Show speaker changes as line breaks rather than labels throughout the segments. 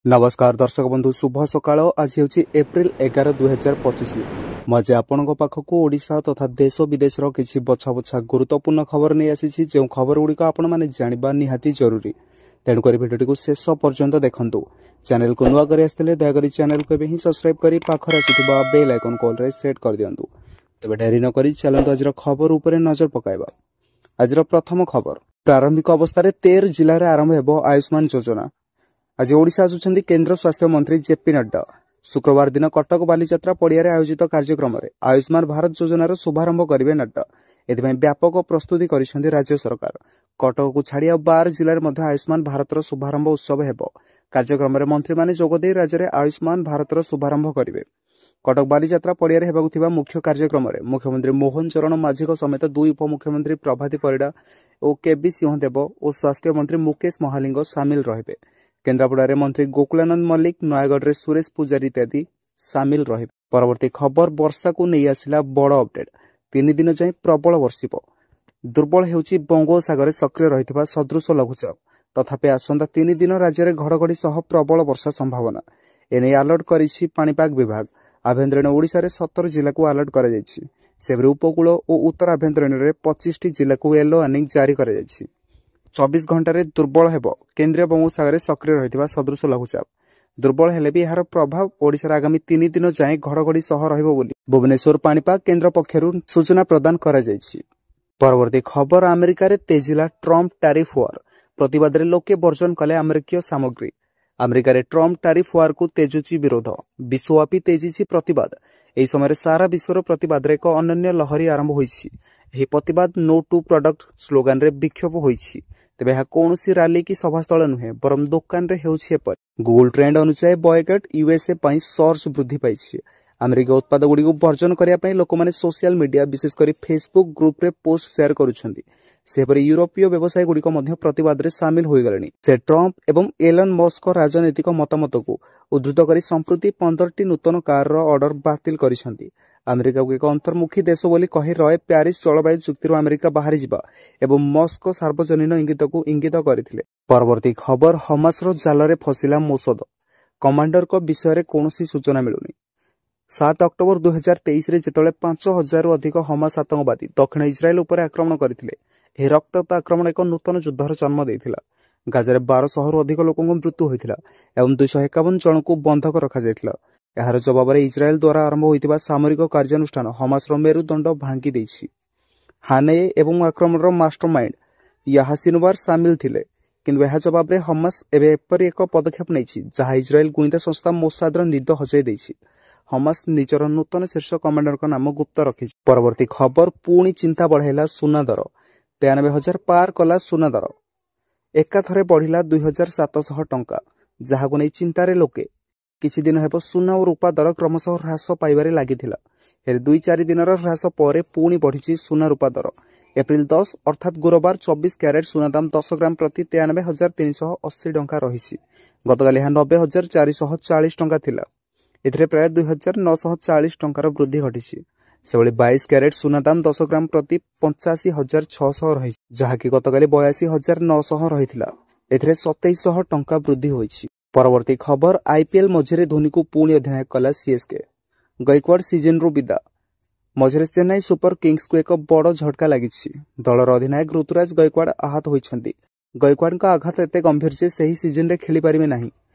ନମସ୍କାର ଦର୍ଶକ ବନ୍ଧୁ, ଶୁଭ ସକାଳ। ଆଜି ହେଉଛି ଏପ୍ରିଲ 11 2025। ମୁଁ ଆଜି ଆପଣଙ୍କ ପାଖକୁ ଓଡ଼ିଶା ତଥା ଦେଶ ବିଦେଶର କିଛି ବଛା ବଛା ଗୁରୁତ୍ୱପୂର୍ଣ୍ଣ ଖବର ନେଇ ଆସିଛି, ଯେଉଁ ଖବର ଗୁଡ଼ିକ ଆପଣମାନେ ଜାଣିବା ନିହାତି ଜରୁରୀ। ତେଣୁକରି ଭିଡ଼ିଓଟିକୁ ଶେଷ ପର୍ଯ୍ୟନ୍ତ ଦେଖନ୍ତୁ। ଚ୍ୟାନେଲକୁ ନୂଆ କରି ଆସିଥିଲେ ଦୟାକରି ଚ୍ୟାନେଲକୁ ଏବେ ହିଁ ସବସ୍କ୍ରାଇବ୍ କରି ପାଖରେ ଆସୁଥିବା ବେଲ୍ ଆଇକନ୍ କଲ୍ରେ ସେଟ୍ କରିଦିଅନ୍ତୁ। ତେବେ ଡେରି ନକରି ଚାଲନ୍ତୁ ଆଜିର ଖବର ଉପରେ ନଜର ପକାଇବା। ଆଜିର ପ୍ରଥମ ଖବର, ପ୍ରାରମ୍ଭିକ ଅବସ୍ଥାରେ 13 ଜିଲ୍ଲାରେ ଆରମ୍ଭ ହେବ ଆୟୁଷ୍ମାନ ଯୋଜନା। ଆଜି ଓଡ଼ିଶା ଆସୁଛନ୍ତି କେନ୍ଦ୍ର ସ୍ୱାସ୍ଥ୍ୟ ମନ୍ତ୍ରୀ ଜେପି ନଡ୍ଡା। ଶୁକ୍ରବାର ଦିନ କଟକ ବାଲିଯାତ୍ରା ପଡ଼ିଆରେ ଆୟୋଜିତ କାର୍ଯ୍ୟକ୍ରମରେ ଆୟୁଷ୍ମାନ ଭାରତ ଯୋଜନାର ଶୁଭାରମ୍ଭ କରିବେ ନଡ୍ଡା। ଏଥିପାଇଁ ବ୍ୟାପକ ପ୍ରସ୍ତୁତି କରିଛନ୍ତି ରାଜ୍ୟ ସରକାର। କଟକକୁ ଛାଡ଼ି ଆଉ 12 ଜିଲ୍ଲାରେ ମଧ୍ୟ ଆୟୁଷ୍ମାନ ଭାରତର ଶୁଭାରମ୍ଭ ଉତ୍ସବ ହେବ। କାର୍ଯ୍ୟକ୍ରମରେ ମନ୍ତ୍ରୀମାନେ ଯୋଗଦେଇ ରାଜ୍ୟରେ ଆୟୁଷ୍ମାନ ଭାରତର ଶୁଭାରମ୍ଭ କରିବେ। କଟକ ବାଲିଯାତ୍ରା ପଡ଼ିଆରେ ହେବାକୁ ଥିବା ମୁଖ୍ୟ କାର୍ଯ୍ୟକ୍ରମରେ ମୁଖ୍ୟମନ୍ତ୍ରୀ ମୋହନ ଚରଣ ମାଝୀଙ୍କ ସମେତ ଦୁଇ ଉପମୁଖ୍ୟମନ୍ତ୍ରୀ ପ୍ରଭାତୀ ପରିଡ଼ା ଓ କେବି ସିଂହଦେବ ଓ ସ୍ୱାସ୍ଥ୍ୟମନ୍ତ୍ରୀ ମୁକେଶ ମହାଲିଙ୍ଗ ସାମିଲ ରହିବେ। କେନ୍ଦ୍ରାପଡ଼ାରେ ମନ୍ତ୍ରୀ ଗୋକୁଳାନନ୍ଦ ମଲ୍ଲିକ, ନୟାଗଡ଼ରେ ସୁରେଶ ପୂଜାରୀ ଇତ୍ୟାଦି ସାମିଲ ରହିବେ। ପରବର୍ତ୍ତୀ ଖବର, ବର୍ଷାକୁ ନେଇ ଆସିଲା ବଡ଼ ଅପଡେଟ୍। 3 ଦିନ ଯାଏଁ ପ୍ରବଳ ବର୍ଷିବ। ଦୁର୍ବଳ ହେଉଛି ବଙ୍ଗୋପସାଗରରେ ସକ୍ରିୟ ରହିଥିବା ସଦୃଶ ଲଘୁଚାପ। ତଥାପି ଆସନ୍ତା 3 ଦିନ ରାଜ୍ୟରେ ଘଡ଼ଘଡ଼ି ସହ ପ୍ରବଳ ବର୍ଷା ସମ୍ଭାବନା। ଏନେଇ ଆଲର୍ଟ କରିଛି ପାଣିପାଗ ବିଭାଗ। ଆଭ୍ୟନ୍ତରୀଣ ଓଡ଼ିଶାରେ 17 ଜିଲ୍ଲାକୁ ଆଲର୍ଟ କରାଯାଇଛି। ସେହିପରି ଉପକୂଳ ଓ ଉତ୍ତର ଆଭ୍ୟନ୍ତରୀଣରେ 25ଟି ଜିଲ୍ଲାକୁ ୟେଲୋ ୱାର୍ଣ୍ଣିଂ ଜାରି କରାଯାଇଛି। 24 ଘଣ୍ଟାରେ ଦୁର୍ବଳ ହେବ କେନ୍ଦ୍ରୀୟ ବଙ୍ଗୋପସାଗରରେ ସକ୍ରିୟ ରହିଥିବା ସଦୃଶ ଲଘୁଚାପ। ଦୁର୍ବଳ ହେଲେ ବି ଏହାର ପ୍ରଭାବ ଓଡ଼ିଶାର ଆଗାମୀ 3 ଦିନ ଯାଏଁ ଘଡ଼ଘଡ଼ି ସହ ରହିବ ବୋଲି ଭୁବନେଶ୍ୱର ପାଣିପାଗ କେନ୍ଦ୍ର ପକ୍ଷରୁ ସୂଚନା ପ୍ରଦାନ କରାଯାଇଛି। ପରବର୍ତ୍ତୀ ଖବର, ଆମେରିକାରେ ତେଜିଲା ଟ୍ରମ୍ପ ଟାରିଫ ୱାର। ପ୍ରତିବାଦରେ ଲୋକେ ବର୍ଜନ କଲେ ଆମେରିକୀୟ ସାମଗ୍ରୀ। ଆମେରିକାରେ ଟ୍ରମ୍ପ ଟାରିଫ ୱାରକୁ ତେଜୁଛି ବିରୋଧ। ବିଶ୍ୱବ୍ୟାପୀ ତେଜିଛି ପ୍ରତିବାଦ। ଏହି ସମୟରେ ସାରା ବିଶ୍ୱର ପ୍ରତିବାଦରେ ଏକ ଅନନ୍ୟ ଲହରୀ ଆରମ୍ଭ ହୋଇଛି। ଏହି ପ୍ରତିବାଦ ନୋ ଟୁ ପ୍ରଡକ୍ଟ ସ୍ଲୋଗାନରେ ବିକ୍ଷୋଭ ହୋଇଛି। ତେବେ ଏହା କୌଣସି ରାଲି କି ସଭାସ୍ଥଳ ନୁହେଁ, ବରଂ ଦୋକାନରେ ହେଉଛି ଏପରି। ଗୁଗୁଲ ଟ୍ରେଣ୍ଡ ଅନୁଯାୟୀ ବୟକଟ୍ ୟୁଏସ୍ଏ ପାଇଁ ସର୍ଚ୍ଚ ବୃଦ୍ଧି ପାଇଛି। ଆମେରିକୀୟ ଉତ୍ପାଦଗୁଡ଼ିକୁ ବର୍ଜନ କରିବା ପାଇଁ ଲୋକମାନେ ସୋସିଆଲ ମିଡିଆ, ବିଶେଷ କରି ଫେସବୁକ୍ ଗ୍ରୁପରେ ପୋଷ୍ଟ ସେୟାର କରୁଛନ୍ତି। ସେହିପରି ୟୁରୋପୀୟ ବ୍ୟବସାୟୀଗୁଡ଼ିକ ମଧ୍ୟ ପ୍ରତିବାଦରେ ସାମିଲ ହୋଇଗଲେଣି। ସେ ଟ୍ରମ୍ପ ଏବଂ ଏଲନ୍ ମସ୍କଙ୍କ ରାଜନୈତିକ ମତାମତକୁ ଉଦ୍ଧୃତ କରି ସମ୍ପ୍ରତି 15ଟି ନୂତନ କାରର ଅର୍ଡର ବାତିଲ କରିଛନ୍ତି। ଆମେରିକାକୁ ଏକ ଅନ୍ତର୍ମୁଖୀ ଦେଶ ବୋଲି କହି ରୟ ପ୍ୟାରିସ ଜଳବାୟୁ ଚୁକ୍ତିରୁ ଆମେରିକା ବାହାରିଯିବା ଏବଂ ମସ୍କଙ୍କ ସାର୍ବଜନୀନ ଇଙ୍ଗିତକୁ ଇଙ୍ଗିତ କରିଥିଲେ। ପରବର୍ତ୍ତୀ ଖବର, ହମାସର ଜାଲରେ ଫସିଲା ମୋସଦ। କମାଣ୍ଡରଙ୍କ ବିଷୟରେ କୌଣସି ସୂଚନା ମିଳୁନି। 7 ଅକ୍ଟୋବର 2023ରେ ଯେତେବେଳେ 5000ରୁ ଅଧିକ ହମାସ ଆତଙ୍କବାଦୀ ଦକ୍ଷିଣ ଇସ୍ରାଏଲ ଉପରେ ଆକ୍ରମଣ କରିଥିଲେ, ଏହି ରକ୍ତାକ୍ତ ଆକ୍ରମଣ ଏକ ନୂତନ ଯୁଦ୍ଧର ଜନ୍ମ ଦେଇଥିଲା। ଗାଜାରେ 1200ରୁ ଅଧିକ ଲୋକଙ୍କ ମୃତ୍ୟୁ ହୋଇଥିଲା ଏବଂ 251 ଜଣଙ୍କୁ ବନ୍ଧକ ରଖାଯାଇଥିଲା। ଏହାର ଜବାବରେ ଇସ୍ରାଏଲ ଦ୍ୱାରା ଆରମ୍ଭ ହୋଇଥିବା ସାମରିକ କାର୍ଯ୍ୟାନୁଷ୍ଠାନ ହମାସର ମେରୁଦଣ୍ଡ ଭାଙ୍ଗି ଦେଇଛି। ହାନେଏ ଏବଂ ଆକ୍ରମଣର ମାଷ୍ଟରମାଇଣ୍ଡ ୟାହା ସିନୱାର ସାମିଲ ଥିଲେ। କିନ୍ତୁ ଏହା ଜବାବରେ ହମାସ ଏବେ ଏପରି ଏକ ପଦକ୍ଷେପ ନେଇଛି, ଯାହା ଇସ୍ରାଏଲ ଗୁଇନ୍ଦା ସଂସ୍ଥା ମୋସାଦର ନିଦ ହଜାଇ ଦେଇଛି। ହମାସ ନିଜର ନୂତନ ଶୀର୍ଷ କମାଣ୍ଡରଙ୍କ ନାମ ଗୁପ୍ତ ରଖିଛି। ପରବର୍ତ୍ତୀ ଖବର, ପୁଣି ଚିନ୍ତା ବଢ଼ାଇଲା ସୁନା ଦର। 93,000 ପାର କଲା ସୁନା ଦର। ଏକାଥରେ ବଢ଼ିଲା 2700 ଟଙ୍କା, ଯାହାକୁ ନେଇ ଚିନ୍ତାରେ ଲୋକେ। କିଛି ଦିନ ହେବ ସୁନା ଓ ରୂପା ଦର କ୍ରମଶଃ ହ୍ରାସ ପାଇବାରେ ଲାଗିଥିଲା। ହେଲେ 2-4 ଦିନର ହ୍ରାସ ପରେ ପୁଣି ବଢ଼ିଛି ସୁନା ରୂପା ଦର। ଏପ୍ରିଲ 10 ଅର୍ଥାତ୍ ଗୁରୁବାର 24 କ୍ୟାରେଟ୍ ସୁନା ଦାମ 10 ଗ୍ରାମ ପ୍ରତି 93,380 ଟଙ୍କା ରହିଛି। ଗତକାଲି ଏହା 90,440 ଟଙ୍କା ଥିଲା। ଏଥିରେ ପ୍ରାୟ 2940 ଟଙ୍କାର ବୃଦ୍ଧି ଘଟିଛି। ସେଭଳି 22 କ୍ୟାରେଟ୍ ସୁନା ଦାମ 10 ଗ୍ରାମ ପ୍ରତି 85,600 ରହିଛି, ଯାହାକି ଗତକାଲି 82,900 ରହିଥିଲା। ଏଥିରେ 2700 ଟଙ୍କା ବୃଦ୍ଧି ହୋଇଛି। ପରବର୍ତ୍ତୀ ଖବର, ଆଇପିଏଲ୍ ମଝିରେ ଧୋନିକୁ ପୁଣି ଅଧିନାୟକ କଲା ସିଏସ୍କେ। ଗୈକୱାଡ ସିଜନରୁ ବିଦା। ମଝିରେ ଚେନ୍ନାଇ ସୁପର କିଙ୍ଗସକୁ ଏକ ବଡ଼ ଝଟକା ଲାଗିଛି। ଦଳର ଅଧିନାୟକ ଋତୁରାଜ ଗୈକୱାଡ ଆହତ ହୋଇଛନ୍ତି। ଗୈକୱାଡଙ୍କ ଆଘାତ ଏତେ ଗମ୍ଭୀର ଯେ ସେହି ସିଜନରେ ଖେଳିପାରିବେ ନାହିଁ।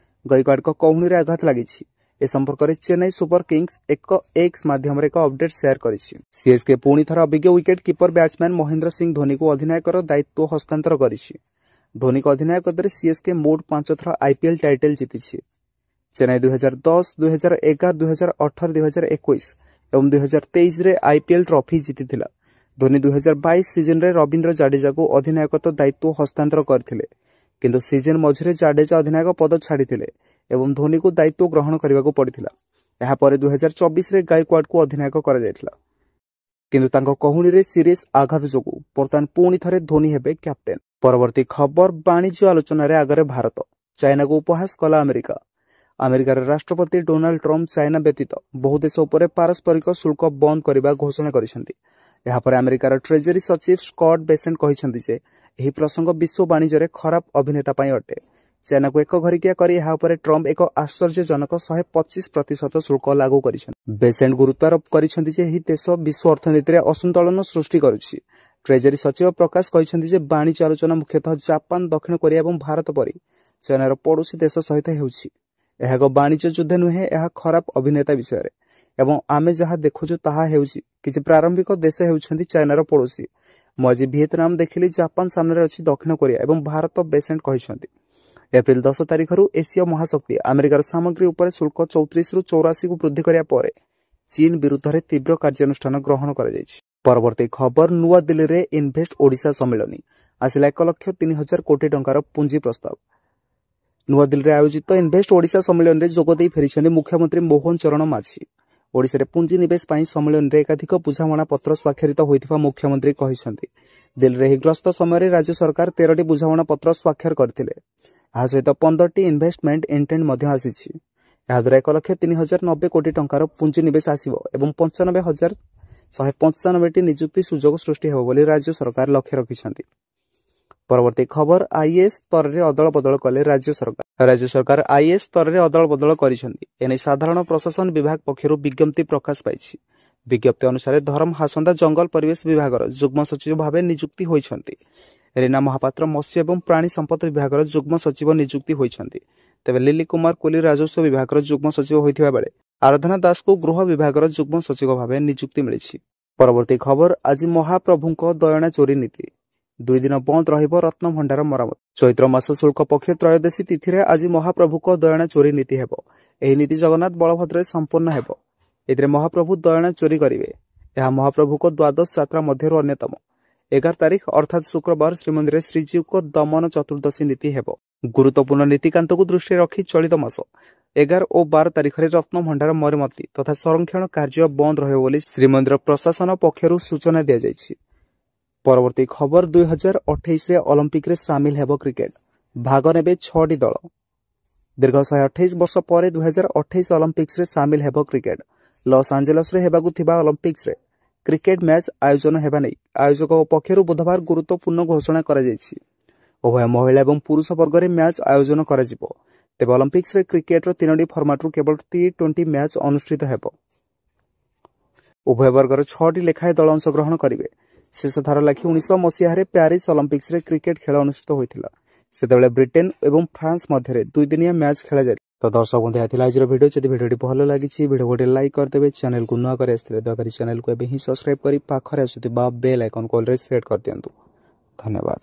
ଗୈକୱାଡଙ୍କ କହୁଣୀରେ ଆଘାତ ଲାଗିଛି। ଏ ସମ୍ପର୍କରେ ଚେନ୍ନାଇ ସୁପର କିଙ୍ଗସ ଏକ ଏକ୍ସ ମାଧ୍ୟମରେ ଏକ ଅପଡେଟ୍ ସେୟାର କରିଛି। ସିଏସ୍କେ ପୁଣି ଥରେ ଅଭିଜ୍ଞ wicket keeper batsman Mahendra Singh ଧୋନିକୁ ଅଧିନାୟକର ଦାୟିତ୍ୱ ହସ୍ତାନ୍ତର କରିଛି। ଧୋନିଙ୍କ ଅଧିନାୟକତ୍ୱରେ ସିଏସ୍କେ ମୋଟ 5 ଥର ଆଇପିଏଲ୍ ଟାଇଟଲ୍ ଜିତିଛି। ଚେନ୍ନାଇ 2010, 2011, 2018, 2021 ଏବଂ 2023ରେ ଆଇପିଏଲ୍ ଟ୍ରଫି ଜିତିଥିଲା। ଧୋନି 2022 ସିଜନରେ ରବୀନ୍ଦ୍ର ଜାଡେଜାକୁ ଅଧିନାୟକତ୍ୱ ଦାୟିତ୍ୱ ହସ୍ତାନ୍ତର କରିଥିଲେ। କିନ୍ତୁ ସିଜନ ମଝିରେ ଜାଡେଜା ଅଧିନାୟକ ପଦ ଛାଡ଼ିଥିଲେ ଏବଂ ଧୋନିକୁ ଦାୟିତ୍ୱ ଗ୍ରହଣ କରିବାକୁ ପଡ଼ିଥିଲା। ଏହାପରେ 2024ରେ ଗାଇକୱାଡଙ୍କୁ ଅଧିନାୟକ କରାଯାଇଥିଲା। କିନ୍ତୁ ତାଙ୍କ କହୁଣୀରେ ସିରିୟସ୍ ଆଘାତ ଯୋଗୁଁ ବର୍ତ୍ତମାନ ପୁଣି ଥରେ ଧୋନି ହେବେ କ୍ୟାପ୍ଟେନ୍। ପରବର୍ତ୍ତୀ ଖବର, ବାଣିଜ୍ୟ ଆଲୋଚନାରେ ଆଗରେ ଭାରତ। ଚାଇନାକୁ ଉପହାସ କଲା ଆମେରିକା। ଆମେରିକାର ରାଷ୍ଟ୍ରପତି ଡୋନାଲ୍ଡ ଟ୍ରମ୍ପ ଚାଇନା ବ୍ୟତୀତ ବହୁ ଦେଶ ଉପରେ ପାରସ୍ପରିକ ଶୁଳ୍କ ବନ୍ଦ କରିବା ଘୋଷଣା କରିଛନ୍ତି। ଏହାପରେ ଆମେରିକାର ଟ୍ରେଜେରୀ ସଚିବ ସ୍କଟ୍ ବେସେଣ୍ଟ କହିଛନ୍ତି ଯେ ଏହି ପ୍ରସଙ୍ଗ ବିଶ୍ୱ ବାଣିଜ୍ୟରେ ଖରାପ ଅଭିନେତା ପାଇଁ ଅଟେ। ଚାଇନାକୁ ଏକ ଘରିକିଆ କରି ଏହା ଉପରେ ଟ୍ରମ୍ପ ଏକ ଆଶ୍ଚର୍ଯ୍ୟଜନକ 125% ଶୁଳ୍କ ଲାଗୁ କରିଛନ୍ତି। ବେସେଣ୍ଟ ଗୁରୁତ୍ୱାରୋପ କରିଛନ୍ତି ଯେ ଏହି ଦେଶ ବିଶ୍ୱ ଅର୍ଥନୀତିରେ ଅସନ୍ତୁଳନ ସୃଷ୍ଟି କରୁଛି। ଟ୍ରେଜେରୀ ସଚିବ ପ୍ରକାଶ କହିଛନ୍ତି ଯେ ବାଣିଜ୍ୟ ଆଲୋଚନା ମୁଖ୍ୟତଃ ଜାପାନ, ଦକ୍ଷିଣ କୋରିଆ ଏବଂ ଭାରତ ପରି ଚାଇନାର ପଡ଼ୋଶୀ ଦେଶ ସହିତ ହେଉଛି। ଏହା ଏକ ବାଣିଜ୍ୟ ଯୁଦ୍ଧ ନୁହେଁ, ଏହା ଖରାପ ଅଭିନେତା ବିଷୟରେ ଏବଂ ଆମେ ଯାହା ଦେଖୁଛୁ ତାହା ହେଉଛି କିଛି ପ୍ରାରମ୍ଭିକ ଦେଶ ହେଉଛନ୍ତି ଚାଇନାର ପଡ଼ୋଶୀ। ମୁଁ ଆଜି ଭିଏତନାମ ଦେଖିଲି, ଜାପାନ ସାମ୍ନାରେ ଅଛି ଦକ୍ଷିଣ କୋରିଆ ଏବଂ ଭାରତ, ବେସେଣ୍ଟ କହିଛନ୍ତି। ଏପ୍ରିଲ 10 ତାରିଖରୁ ଏସୀୟ ମହାଶକ୍ତି ଆମେରିକାର ସାମଗ୍ରୀ ଉପରେ ଶୁଳ୍କ 34ରୁ 84କୁ ବୃଦ୍ଧି କରିବା ପରେ ଚୀନ ବିରୁଦ୍ଧରେ ତୀବ୍ର କାର୍ଯ୍ୟାନୁଷ୍ଠାନ ଗ୍ରହଣ କରାଯାଇଛି। ପରବର୍ତ୍ତୀ ଖବର, ନୂଆଦିଲ୍ଲୀରେ ଇନଭେଷ୍ଟ ଓଡ଼ିଶା ସମ୍ମିଳନୀ, ଆସିଲା 1,03,000 କୋଟି ଟଙ୍କାର ପୁଞ୍ଜି ପ୍ରସ୍ତାବ। ନୂଆଦିଲ୍ଲୀରେ ଆୟୋଜିତ ଇନଭେଷ୍ଟ ଓଡ଼ିଶା ସମ୍ମିଳନୀରେ ଯୋଗଦେଇ ଫେରିଛନ୍ତି ମୁଖ୍ୟମନ୍ତ୍ରୀ ମୋହନ ଚରଣ ମାଝୀ। ଓଡ଼ିଶାରେ ପୁଞ୍ଜି ନିବେଶ ପାଇଁ ସମ୍ମିଳନୀରେ ଏକାଧିକ ବୁଝାମଣା ପତ୍ର ସ୍ୱାକ୍ଷରିତ ହୋଇଥିବା ମୁଖ୍ୟମନ୍ତ୍ରୀ କହିଛନ୍ତି। ଦିଲ୍ଲୀରେ ଏହି ଗସ୍ତ ସମୟରେ ରାଜ୍ୟ ସରକାର 13ଟି ବୁଝାମଣା ପତ୍ର ସ୍ୱାକ୍ଷର କରିଥିଲେ। ଏହା ସହିତ 15ଟି ଇନଭେଷ୍ଟମେଣ୍ଟ ଇଣ୍ଟେଣ୍ଟ ମଧ୍ୟ ଆସିଛି। ଏହାଦ୍ୱାରା 1,03,090 କୋଟି ଟଙ୍କାର ପୁଞ୍ଜି ନିବେଶ ଆସିବ ଏବଂ 95,195ଟି ନିଯୁକ୍ତି ସୁଯୋଗ ସୃଷ୍ଟି ହେବ ବୋଲି ରାଜ୍ୟ ସରକାର ଲକ୍ଷ୍ୟ ରଖିଛନ୍ତି। ପରବର୍ତ୍ତୀ ଖବର, ଆଇଏଏସ୍ ସ୍ତରରେ ଅଦଳ ବଦଳ କଲେ ରାଜ୍ୟ ସରକାର। ରାଜ୍ୟ ସରକାର ଆଇଏଏସ୍ ସ୍ତରରେ ଅଦଳ ବଦଳ କରିଛନ୍ତି। ଏନେଇ ସାଧାରଣ ପ୍ରଶାସନ ବିଭାଗ ପକ୍ଷରୁ ବିଜ୍ଞପ୍ତି ପ୍ରକାଶ ପାଇଛି। ବିଜ୍ଞପ୍ତି ଅନୁସାରେ ଧରମ ହାସନ୍ଦା ଜଙ୍ଗଲ ପରିବେଶ ବିଭାଗର ଯୁଗ୍ମ ସଚିବ ଭାବେ ନିଯୁକ୍ତି ହୋଇଛନ୍ତି। ରୀନା ମହାପାତ୍ର ମତ୍ସ୍ୟ ଏବଂ ପ୍ରାଣୀ ସମ୍ପଦ ବିଭାଗର ଯୁଗ୍ମ ସଚିବ ନିଯୁକ୍ତି ହୋଇଛନ୍ତି। ତେବେ ଲିଲି କୁମାର କୁଲି ରାଜସ୍ୱ ବିଭାଗର ଯୁଗ୍ମ ସଚିବ ହୋଇଥିବା ବେଳେ ଆରାଧନା ଦାସଙ୍କୁ ଗୃହ ବିଭାଗର ଯୁଗ୍ମ ସଚିବ ଭାବେ ନିଯୁକ୍ତି ମିଳିଛି। ପରବର୍ତ୍ତୀ ଖବର, ଆଜି ମହାପ୍ରଭୁଙ୍କ ଦୟଣା ଚୋରି ନୀତି, 2 ଦିନ ବନ୍ଦ ରହିବ ରତ୍ନଭଣ୍ଡାର ମରାମତି। ଚୈତ୍ର ମାସ ଶୁଳ୍କ ପକ୍ଷ ତ୍ରୟୋଦଶୀ ତିଥିରେ ଆଜି ମହାପ୍ରଭୁଙ୍କ ଦୟଣା ଚୋରି ନୀତି ହେବ। ଏହି ନୀତି ଜଗନ୍ନାଥ ବଳଭଦ୍ରରେ ସମ୍ପୂର୍ଣ୍ଣ ହେବ। ଏଥିରେ ମହାପ୍ରଭୁ ଦୟଣା ଚୋରି କରିବେ। ଏହା ମହାପ୍ରଭୁଙ୍କ ଦ୍ୱାଦଶ ଯାତ୍ରା ମଧ୍ୟରୁ ଅନ୍ୟତମ। 11 ତାରିଖ ଅର୍ଥାତ୍ ଶୁକ୍ରବାର ଶ୍ରୀମନ୍ଦିରରେ ଶ୍ରୀଜୀଉଙ୍କ ଦମନ ଚତୁର୍ଦ୍ଦଶୀ ନୀତି ହେବ। ଗୁରୁତ୍ୱପୂର୍ଣ୍ଣ ନୀତିକାନ୍ତକୁ ଦୃଷ୍ଟିରେ ରଖି ଚଳିତ ମାସ 11 ଓ 12 ତାରିଖରେ ରତ୍ନଭଣ୍ଡାର ମରାମତି ତଥା ସଂରକ୍ଷଣ କାର୍ଯ୍ୟ ବନ୍ଦ ରହିବ ବୋଲି ଶ୍ରୀମନ୍ଦିର ପ୍ରଶାସନ ପକ୍ଷରୁ ସୂଚନା ଦିଆଯାଇଛି। ପରବର୍ତ୍ତୀ ଖବର, 2028ରେ ଅଲିମ୍ପିକରେ ସାମିଲ ହେବ କ୍ରିକେଟ, ଭାଗ ନେବେ 6ଟି ଦଳ। ଦୀର୍ଘ 128 ବର୍ଷ ପରେ 2028 ଅଲିମ୍ପିକ୍ସରେ ସାମିଲ ହେବ କ୍ରିକେଟ। ଲସ୍ ଆଞ୍ଜେଲସରେ ହେବାକୁ ଥିବା ଅଲିମ୍ପିକ୍ସରେ କ୍ରିକେଟ ମ୍ୟାଚ୍ ଆୟୋଜନ ହେବା ନେଇ ଆୟୋଜକ ପକ୍ଷରୁ ବୁଧବାର ଗୁରୁତ୍ୱପୂର୍ଣ୍ଣ ଘୋଷଣା କରାଯାଇଛି। ଉଭୟ ମହିଳା ଏବଂ ପୁରୁଷ ବର୍ଗରେ ମ୍ୟାଚ୍ ଆୟୋଜନ କରାଯିବ। ତେବେ ଅଲିମ୍ପିକ୍ସରେ କ୍ରିକେଟର 3ଟି ଫର୍ମାଟରୁ କେବଳ ଟି-20 ମ୍ୟାଚ୍ ଅନୁଷ୍ଠିତ ହେବ। ଉଭୟ ବର୍ଗର 6ଟି ଲେଖାଏଁ ଦଳ ଅଂଶଗ୍ରହଣ କରିବେ। ଶେଷ ଥର ଲାଗି 1900 ମସିହାରେ ପ୍ୟାରିସ୍ ଅଲିମ୍ପିକ୍ସରେ କ୍ରିକେଟ ଖେଳ ଅନୁଷ୍ଠିତ ହୋଇଥିଲା। ସେତେବେଳେ ବ୍ରିଟେନ ଏବଂ ଫ୍ରାନ୍ସ ମଧ୍ୟରେ 2 ଦିନିଆ ମ୍ୟାଚ୍ ଖେଳାଯାଇଥିଲା। ତ ଦର୍ଶକ ବନ୍ଧୁ, ଏହା ଥିଲା ଆଜିର ଭିଡ଼ିଓ। ଯଦି ଭିଡ଼ିଓଟି ଭଲ ଲାଗିଛି, ଭିଡ଼ିଓ ଗୋଟେ ଲାଇକ୍ କରିଦେବେ। ଚ୍ୟାନେଲକୁ ନୂଆ କରି ଆସିଥିଲେ ଦୟାକରି ଚ୍ୟାନେଲକୁ ଏବେ ହିଁ ସବସ୍କ୍ରାଇବ୍ କରି ପାଖରେ ଆସୁଥିବା ବେଲ୍ ଆଇକନ୍ କଲ୍ରେ ସେଟ୍ କରିଦିଅନ୍ତୁ। ଧନ୍ୟବାଦ।